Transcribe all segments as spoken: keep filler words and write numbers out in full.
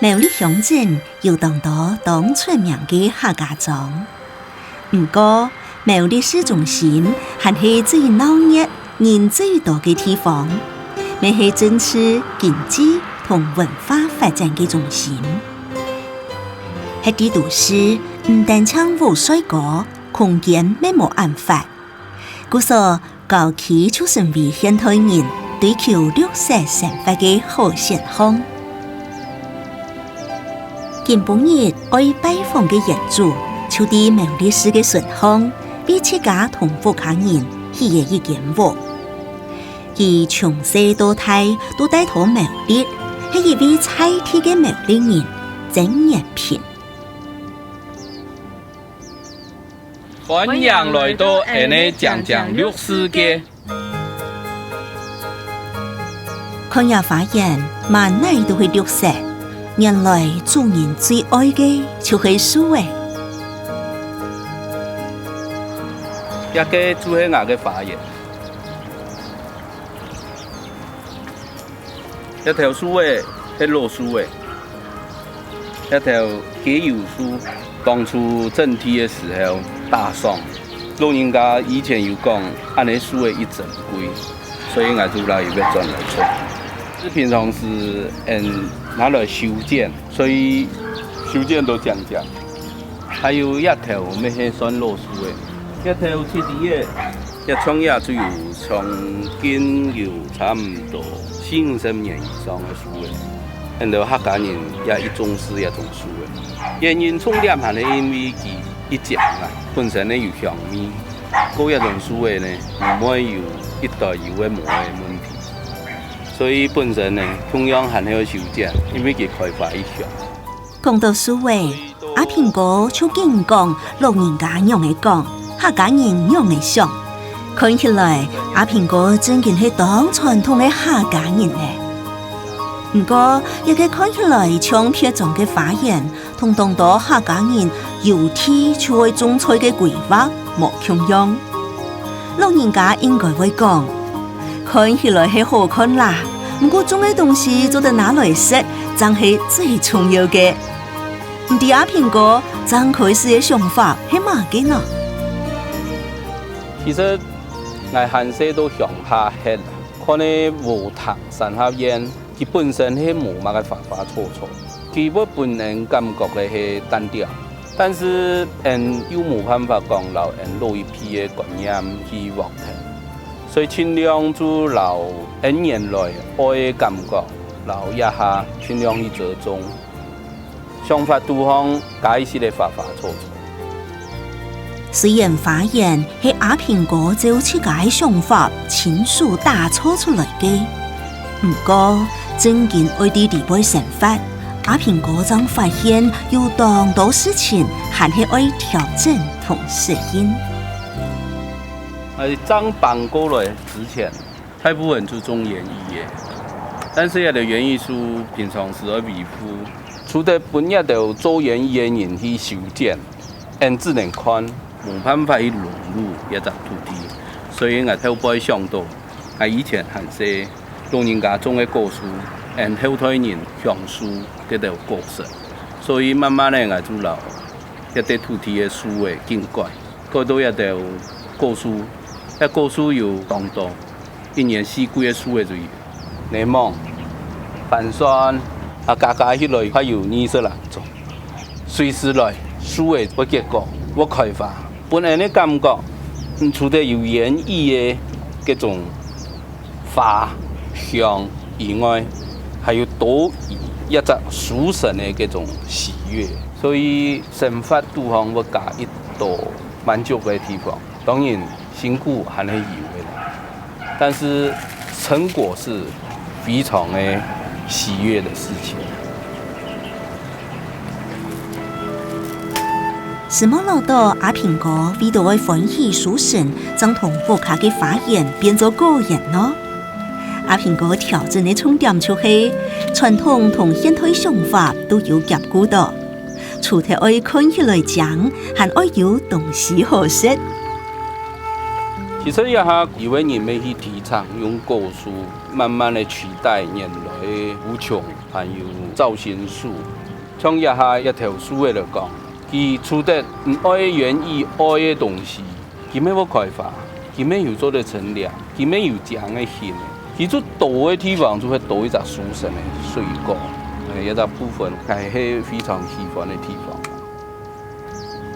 苗栗鄉鎮有當多當出名个客家庄，毋過苗栗市中心還係最鬧熱、人最多个地方，乜係政治、經濟同文化發展个中心。歇在都市，毋單淨有帥哥，空間乜無恁闊。故所，郊區就成為現代人追求綠色生活个好選項。今晡日愛拜訪个園主，就在苗栗市个脣項，為自家同屋下人起了一間屋。佢從細到大都戴在苗栗，係一位在地个苗栗人，曾延平。 歡迎來到𫣆个靚靚綠世界。看這花園，滿哪都係綠色。原來主人最愛个就係樹仔。這个就係𠊎个花園。 這頭樹仔係老樹仔，這頭雞油樹，當初整地个時候打爽，老人家以前有講，恁呢樹仔已珍貴，所以𠊎就拿一筆轉來種。這平常時，嗯，拿來修剪，所以修剪都靚靚。 還有這頭乜係算老樹仔，這頭七十个，這種也就有將近有差毋多四五十年以上个樹仔。𫣆兜客家人也已重視這種樹仔，原因重點還係因為佢一講啊，本身呢有香味，過這種樹仔呢，毋會有一代有个無个問題。所以本身呢，同樣還係愛修剪，因為佢開花已香。 講到樹仔，阿平哥就緊講老人家仰仔講，客家人仰仔想。看起來，阿平哥正經係當傳統个客家人呢。毋過，這个看起來像別莊个花園，同當多客家人有地就愛種菜个規劃無共樣。 老人家應該會講：「看起來係好看啦，毋過種个東西做得拿來食，正係最重要个。」毋知阿平哥正開始个想法係麼个呢？其實，𠊎還細到鄉下歇，看个禾埕三合院， 佢本身係無麼个花花草草，佢會分人感覺个係單調，但是𫣆又無辦法講摎𫣆老一輩个觀念去劃等，所以盡量就摎𫣆原來愛个感覺，摎這下盡量去折中。 想法肚項加一息个花花草草。雖然花園係阿平哥照自家个想法親手打造出來个，毋過正經愛在裡背生活，阿平哥正發現有當多事情還係愛調整同適應。𠊎正搬過來之前， 大部分就種園藝个，但是這兜園藝樹平常時愛維護，除忒分這兜做園藝个人去修剪，𫣆只能看，無辦法去融入這隻土地。所以𠊎頭擺想到，𠊎以前還細，老人家種个果樹，𫣆後代人享受這兜果實。所以慢慢仔𠊎就摎這塊土地个樹仔緊改，改到這兜果樹，這果樹有當多， 一年四季个樹仔就有，檸檬、番檨，啊加加起來快有二十零種。隨時來，樹仔會結果，會開花，分𫣆个感覺，嗯，除忒有園藝个這種花香以外，還有多一隻書生个這種喜悅。所以生活肚項會加一多滿足个地方。 當然，辛苦還係有个啦，但是成果是非常个喜悅个事情。係麼落到阿平哥為著愛歡喜書生，正同屋下个花園變做果園呢？阿平哥調整个重點就係，傳統同現代想法都有兼顧到。 除忒愛看起來靚，還愛有東西好食。其實這下有个人乜去提倡用果樹，慢慢个取代原來个烏桕還有紹興樹。像這下這頭樹仔來講，佢除忒毋愛个園藝愛个東西，佢乜會開花，佢乜有做得乘涼，佢乜有靚个形。佢就多个地方就會多一隻舒適个水果，欸，這隻部分還係非常喜歡个地方。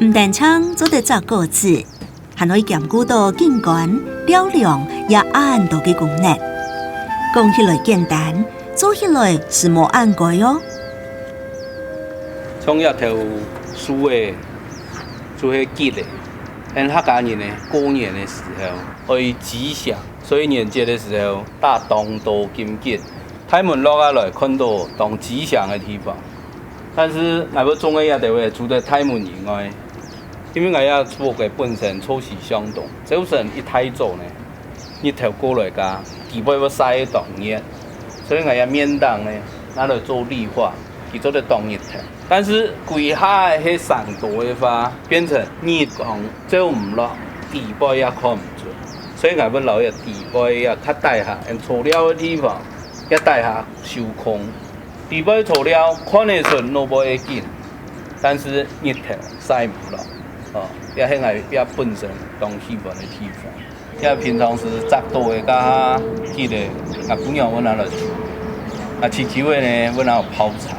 毋單淨做得摘果子， 還愛兼顧到景觀、尞涼也恁多个功能。講起來簡單，做起來斯無恁該哦。像這頭樹仔，就係桔仔。𠊎客家人呢，過年个時候愛吉祥，所以年節个時候打當多金桔。大門落下來，看到當吉祥个地方。 但是𠊎會種个這兜仔，除忒大門以外，因為𠊎這屋个本身坐西向東，朝晨一大早呢，日頭過來个，底背會曬到當熱，所以𠊎這面頂呢，拿來做綠化，佢做得擋日頭。但是歸下个係山多个話，變成日光照毋落，底背也看毋出，所以𠊎會留這底背這較底下，用草料个地方，這底下收空。 底背草料看得出哪位个景，但是日頭曬毋落，哦，這係𠊎這本身當喜歡个地方。這平常時摘到个該桔仔，𠊎餔娘會拿來煮，啊，萋萋仔呢，會拿來泡茶。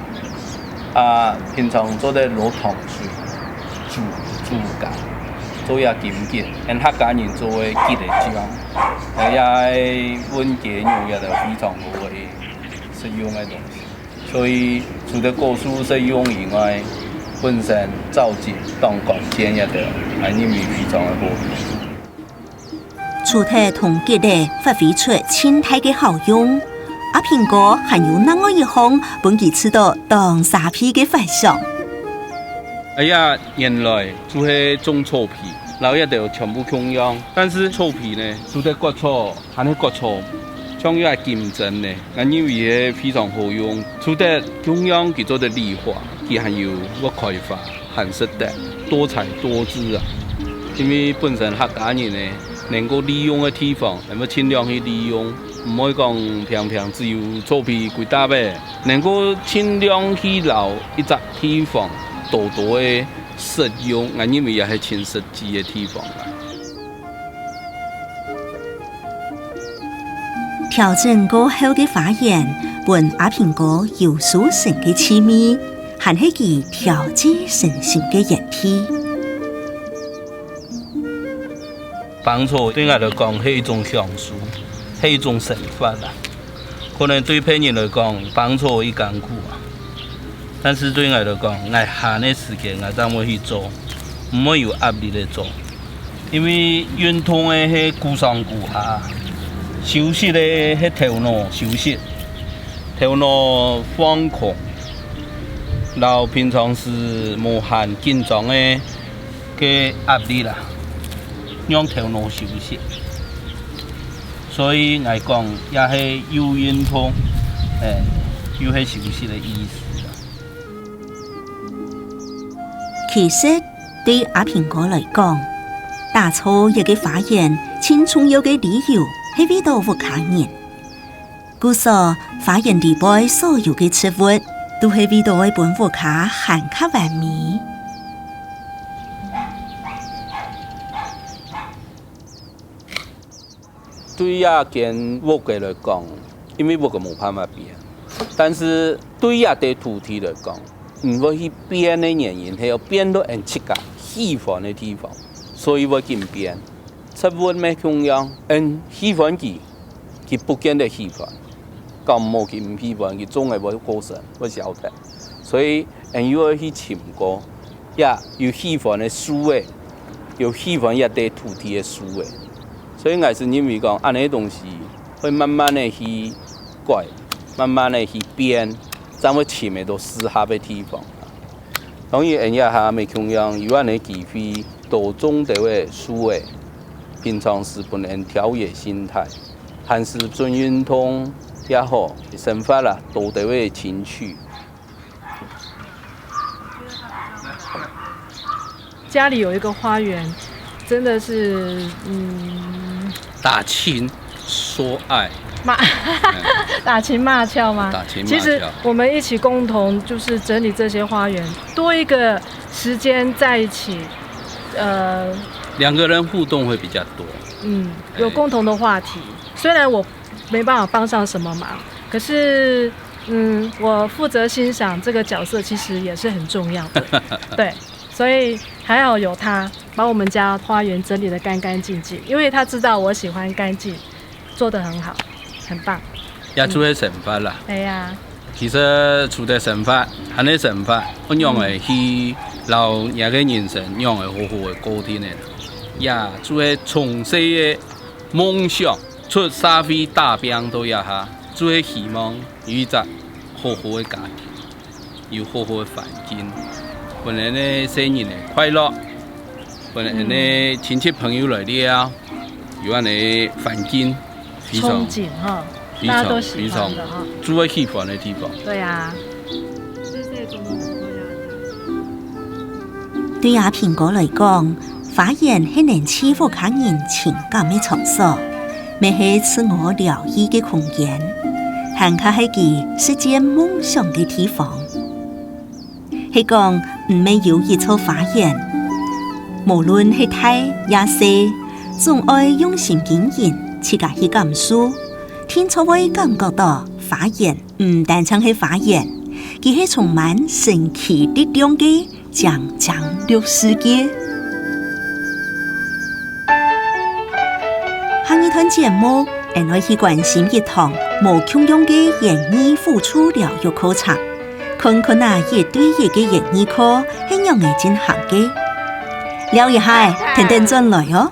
啊，平常做得落糖水，煮，煮乾，做這金桔，𠊎客家人做个桔仔醬，啊，這个溫解牛這兜非常好个食用个東西。 所以除忒果樹食用以外，本身燥質當高，這兜，𠊎認為非常个好。除忒同桔仔發揮出盡大个效用，阿平哥還有另外一項分佢試著當沙鼻个發想。哎呀，原來就係種草皮，摎這兜全部共樣，但是草皮呢，除忒割草， 還係割草，像這金針呢，𠊎認為係非常好用。除忒共樣佢做得綠化，佢還有會開花，還食得，多彩多姿啊。因為本身客家人呢，能夠利用个地方，𠊎會盡量去利用，毋會講平平只有草皮歸搭仔，能夠盡量去摎一隻地方多多个實用，𠊎認為也係盡實際个地方啦。 調整過後个花園，分阿平哥有書生个趣味，還係佢調劑身心个園地。枋草對𠊎來講係一種享受，係一種生活啊。可能對別人來講，枋草已艱苦啊。 但是對𠊎來講，𠊎閒个時間，𠊎正會去做，毋會有壓力个做。因為運動个係顧上顧下，休息个係頭腦休息，頭腦放空，摎平常時無閒緊張个，个壓力啦，讓頭腦休息。 所以𠊎講，也係又運動，欸，又係休息个意思啊。其實，對阿平哥來講，打造一個花園，盡重要个理由係為著屋下人。故所，花園裡背所有个植物，都係為著愛分屋下還較完美。 對這間屋个來講，因為屋个無辦法變，但是對這塊土地來講，毋會去變个原因，係愛變到𠊎自家喜歡个地方，所以會緊變。植物乜共樣，𠊎喜歡佢，佢不見得喜歡；搞毋好佢毋喜歡，佢總係會過身，會消忒。所以，𠊎又愛去尋過，也有喜歡个樹仔，有喜歡這塊土地个樹仔。 所以𠊎係認為講，恁呢个東西會慢慢个去改，慢慢个去變，正會尋得到適合个地方。當然，𠊎這下乜共樣有恁呢个機會，多種兜仔樹仔，平常時分𠊎調節心態，還係做運動也好，生活啦，多兜仔情趣。 家裡有一個花園，真的是，嗯，打情说爱，骂，打情骂俏吗？打情骂俏。其实我们一起共同就是整理这些花园，多一个时间在一起，呃，两个人互动会比较多。嗯，有共同的话题。虽然我没办法帮上什么忙，可是，嗯，我负责欣赏这个角色，其实也是很重要的。对，所以还好有他把我们家花园整理得干干净净，因为他知道我喜欢干净，做得很好，很棒。也做得生活啦。对呀。其实除了生活，还能生活，我仰会去老年个人生，仰会好好个过天呢？也做得从小个梦想，出社会打拼到这下，做得希望有一只好好个家庭。 有好好个环境，分人个生意呢快乐，分人个亲戚朋友来了，有恁个环境，非常，冲劲哈，非常，大家都喜欢的哈。非常，住个喜欢个地方。对啊。對阿平哥來講，花園係能賜福客人情感个場所，乜係自我療愈个空間，還較係佢實踐夢想个地方。係講，毋係有一座花園，無論係大也細，總愛用心經營，自家去感受，定著會感覺到花園毋單淨係花園，佢係充滿神奇力量个 靚靚綠世界。下一段節目，𠊎愛去關心一堂無共樣个園藝輔助療育課程，看看啊一對一个園藝課係仰仔進行个。尞一下，跈等轉來哦。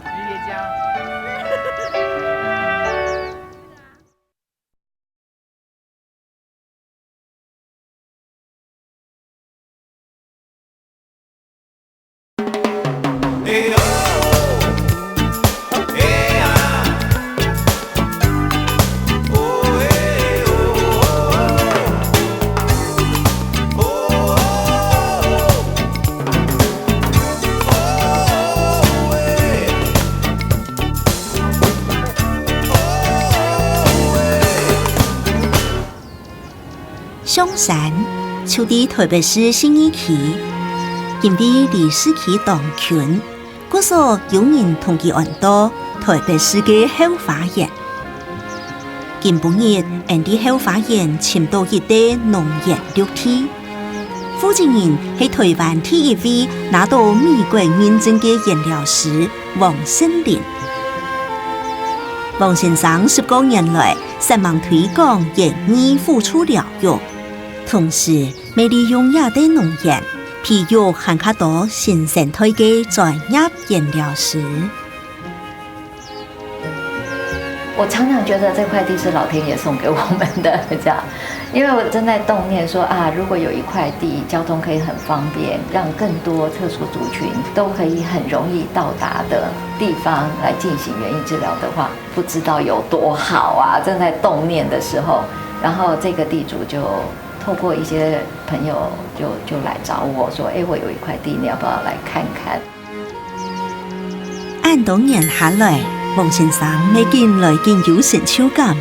象山就在臺北市信義區，因為離市區當近，故所有人同佢安到臺北市个後花園。今晡日，𠊎等在後花園尋到一垤農園綠地，負責人係臺灣第一位拿到美國認證个園療師王勝林。王先生十過年來， 煞猛推廣園藝輔助療育，同時乜利用這垤農園，培育還較多新生代个專業園療師。我常常覺得這塊地是老天爺送給我們的，這樣，因為我正在動念說啊，如果有一塊地，交通可以很方便，讓更多特殊族群都可以很容易到達的地方來進行園藝治療的話， 不知道有多好啊，正在動念的時候，然後這個地主就透過一些朋友就，就來找我說：「欸，我有一塊地，你要不要來看看？」恁多年下來，王先生乜緊來緊有成就感。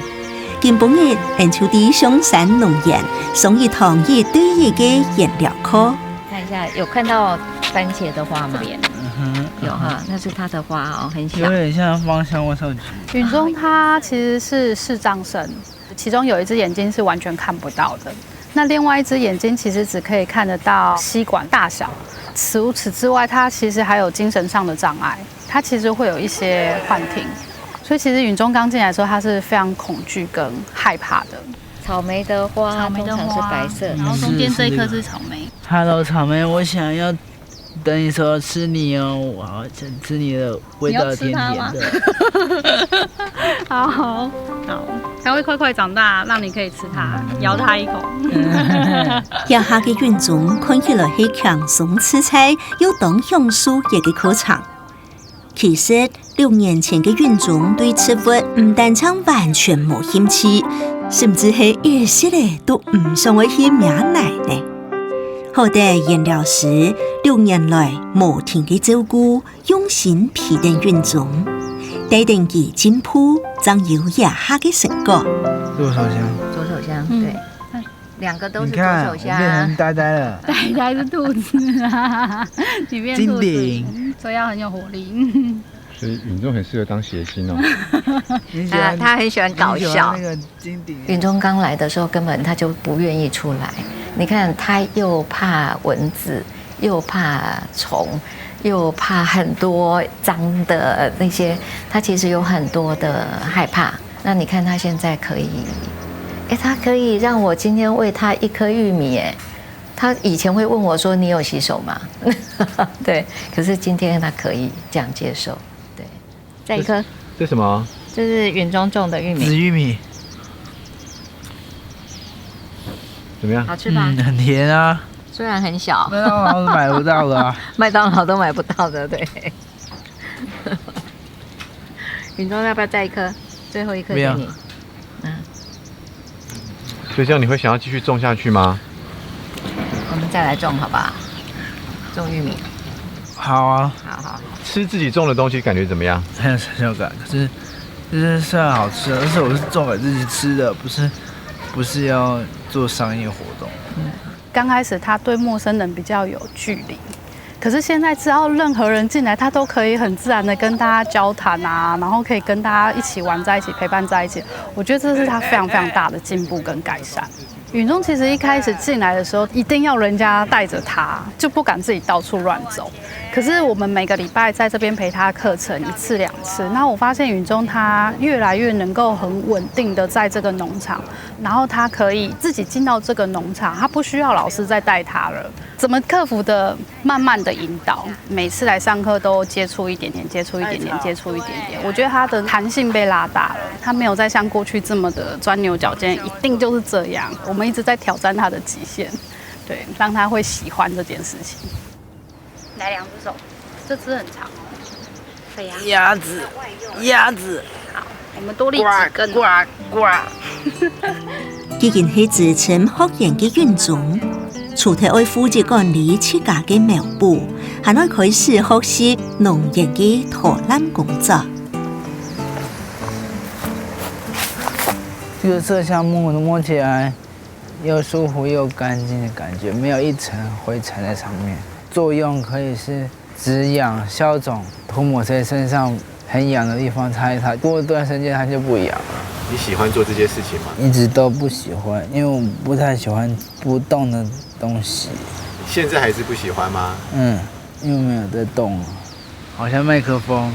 今晡日，𠊎等就在象山農園上一堂一對一个園療課。看一下，有看到番茄的花嗎？這邊。嗯哼，有哈，那是它的花哦，很小。有點像芳香味道。 允中他其實是視障生，其中有一隻眼睛是完全看不到的，那另外一隻眼睛其實只可以看得到吸管大小。除此之外，他其實還有精神上的障礙，他其實會有一些幻聽，所以其實允中剛進來的時候，他是非常恐懼跟害怕的。草莓的花草莓的花，通常是白色的。然後中間這一顆是草莓。Hello，草莓，我想要，等你說吃你哦，我要吃你的味道甜甜的。你要吃它嗎？好，好，它會快快長大，讓你可以吃它，咬它一口。這下个允中看起來係輕鬆自在又當享受這个課程。其實，六年前个允中對植物毋單淨完全無興趣，甚至係一息仔都毋想愛去摸泥呢。好得園療師六年來無停个照顧， 用心陪等允中，帶等佢進步，正有這下个成果。右手香。左手香，嗯。對，兩個都是左手香。你看，我變成呆呆了。呆呆是兔子啊，你变兔子，金顶。所以要很有活力。所以允仲很适合当谐星哦。你喜欢，啊，他很喜欢搞笑。你喜欢那个金顶。允仲刚来的时候，根本他就不愿意出来。你看，他又怕蚊子，又怕虫，又怕很多脏的那些，他其实有很多的害怕。那你看他现在可以，诶，他可以让我今天喂他一颗玉米，诶，他以前会问我说：“你有洗手吗？”对，可是今天他可以这样接受。对，再一颗，这什么？这是允仲种的玉米。紫玉米。怎么样？好吃吧？嗯，很甜啊。虽然很小，麦当劳都买不到的啊。麦当劳都买不到的，对。允仲要不要再一颗？最后一颗给你。不要。嗯。所以这样你会想要继续种下去吗？我们再来种好不好？种玉米。好啊。好好。吃自己种的东西感觉怎么样？很有成就感，可是就是虽然好吃啊，但是我是种给自己吃的，不是，不是要做商业活动。刚开始他对陌生人比较有距离，可是现在只要任何人进来，他都可以很自然的跟大家交谈啊，然后可以跟大家一起玩在一起，陪伴在一起。我觉得这是他非常非常大的进步跟改善。允仲其实一开始进来的时候，一定要人家带着他，就不敢自己到处乱走。可是我们每个礼拜在这边陪他课程一次两次，那我发现允仲他越来越能够很稳定的在这个农场，然后他可以自己进到这个农场，他不需要老师再带他了。怎么克服的？慢慢的引导，每次来上课都接触一点点，接触一点点，接触一点点。我觉得他的弹性被拉大了，他没有再像过去这么的钻牛角尖，一定就是这样。我们一直在挑战他的极限，对，让他会喜欢这件事情。来两只手，这只很长哦。对呀。鸭子，鸭子。好，我们多立几根。呱呱呱。既然係資深學員个允仲，除忒愛負責管理自家个苗圃，還愛開始學習農園个導覽工作。这个麝香木摸起来又舒服又干净的感觉，没有一层灰尘在上面。作用可以是止痒、消肿，涂抹在身上很痒的地方擦一擦，过一段时间它就不痒了。你喜欢做这些事情吗？一直都不喜欢，因为我不太喜欢不动的东西。现在还是不喜欢吗？嗯，因为没有在动了。好像麦克风，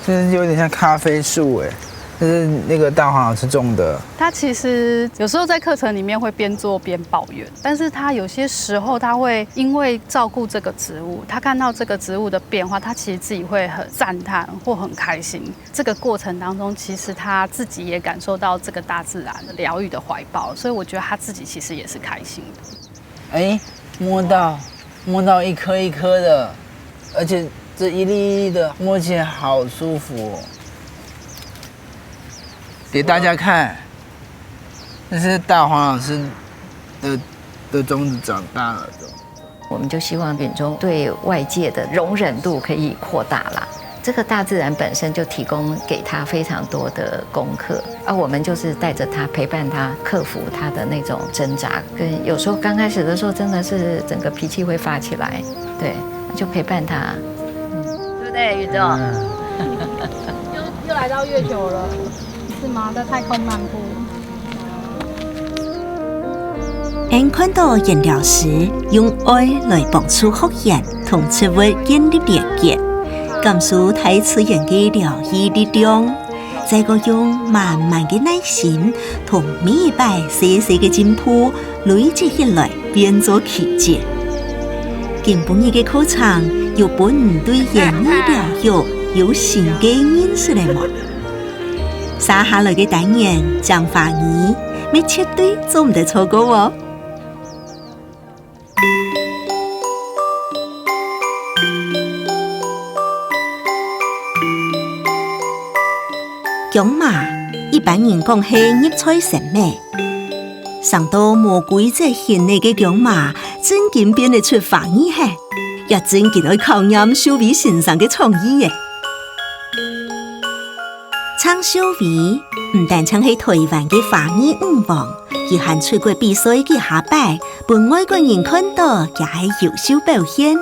就是有点像咖啡树欸，就是那个大黄老师种的。他其实有时候在课程里面会边做边抱怨，但是他有些时候他会因为照顾这个植物，他看到这个植物的变化，他其实自己会很赞叹或很开心。这个过程当中，其实他自己也感受到这个大自然的疗愈的怀抱，所以我觉得他自己其实也是开心的。哎，摸到，摸到一颗一颗的，而且这一粒一粒的摸起来好舒服哦。给大家看，这是大黄老师的的种子长大了。我们就希望允仲对外界的容忍度可以扩大啦。这个大自然本身就提供给他非常多的功课，而我们就是带着他，陪伴他，克服他的那种挣扎。跟有时候刚开始的时候，真的是整个脾气会发起来，对，就陪伴他。对不对，宇宙？又又来到月球了，是吗？在太空漫步。俺看到颜老师用爱来帮助学员同植物建立连结，感受大自然个疗愈力量，再个用满满个耐心同每一摆细细个进步累积起来，变做奇迹。今晡日个课程有分你对园艺疗愈有新个认识了吗？接下来个单元讲花语，乜绝对做毋得错过哦！ 薑嫲，一般人講係入菜神咩？生到無規則形个薑嫲，正經變得出花藝嘿，也正經愛考驗秀美先生个創意耶！鄭秀慧毋單淨係臺灣个花藝女王，佢還出國比賽幾下擺，分外國人看著佢个優秀表現。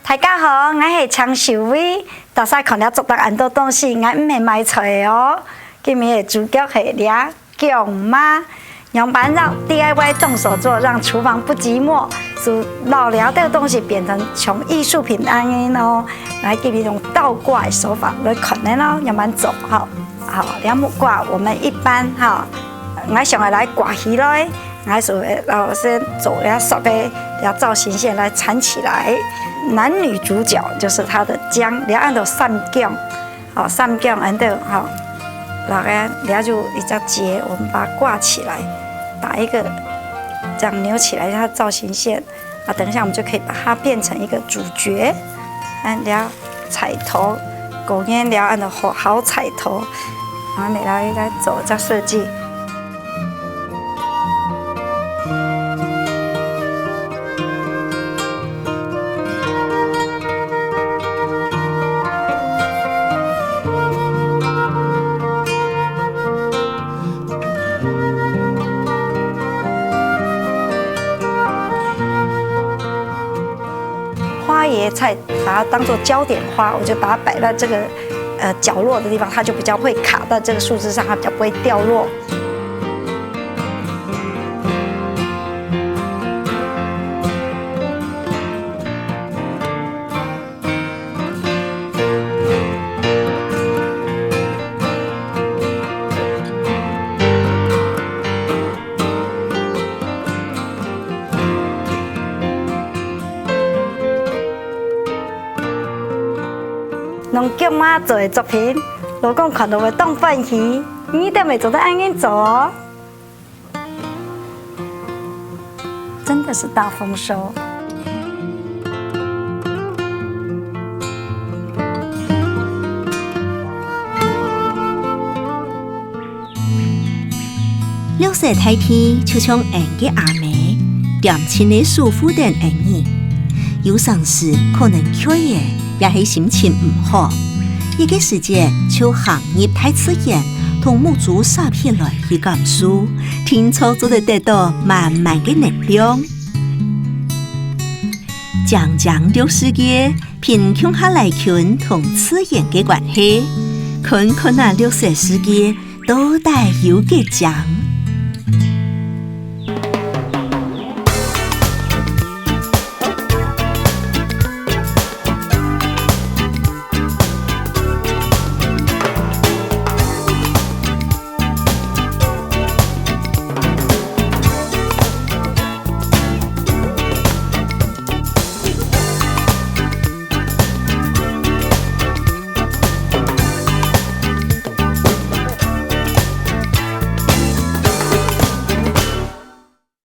大家好，𠊎係鄭秀慧。大家看這桌頂恁多東西，𠊎毋係賣菜哦。今日个主角係這薑嫲。仰般讓D I Y動手做，讓廚房不寂寞，就摎這兜東西變成像藝術品恁樣哦。來，今日用倒掛个手法來看呢咯，仰般做吼。好，這木瓜我們一般哈，𠊎想愛來掛起來， 𠊎就會，呃，先做這色个這造型線來纏起來。男女主角就是它的薑，這恁樣三薑，好，三薑恁樣，好，然後呢，這就一隻結，我們把它掛起來，打一個這樣扭起來，它造型線。啊，等一下我們就可以把它變成一個主角。嗯，這彩頭，果然這恁樣好，好彩頭。然後你來，來做這設計。 花椰菜把它當作焦點花，我就把它擺在這個，呃，角落的地方，它就比較會卡在這個樹枝上，它比較不會掉落。 用薑嫲做个作品，老公看著會當歡喜，你兜乜做得恁樣做哦。 真的是大豐收。綠色大地就像𫣆个阿姆，恬靜个守護等𫣆人。有成時可能𤸁个，也係心情毋好，這個時節就行入大自然，同目珠儕起來去感受， 定著做得得著滿滿个能量。靚靚綠世界，品共下來近同自然个關係。看看啊，綠色世界到底有幾靚？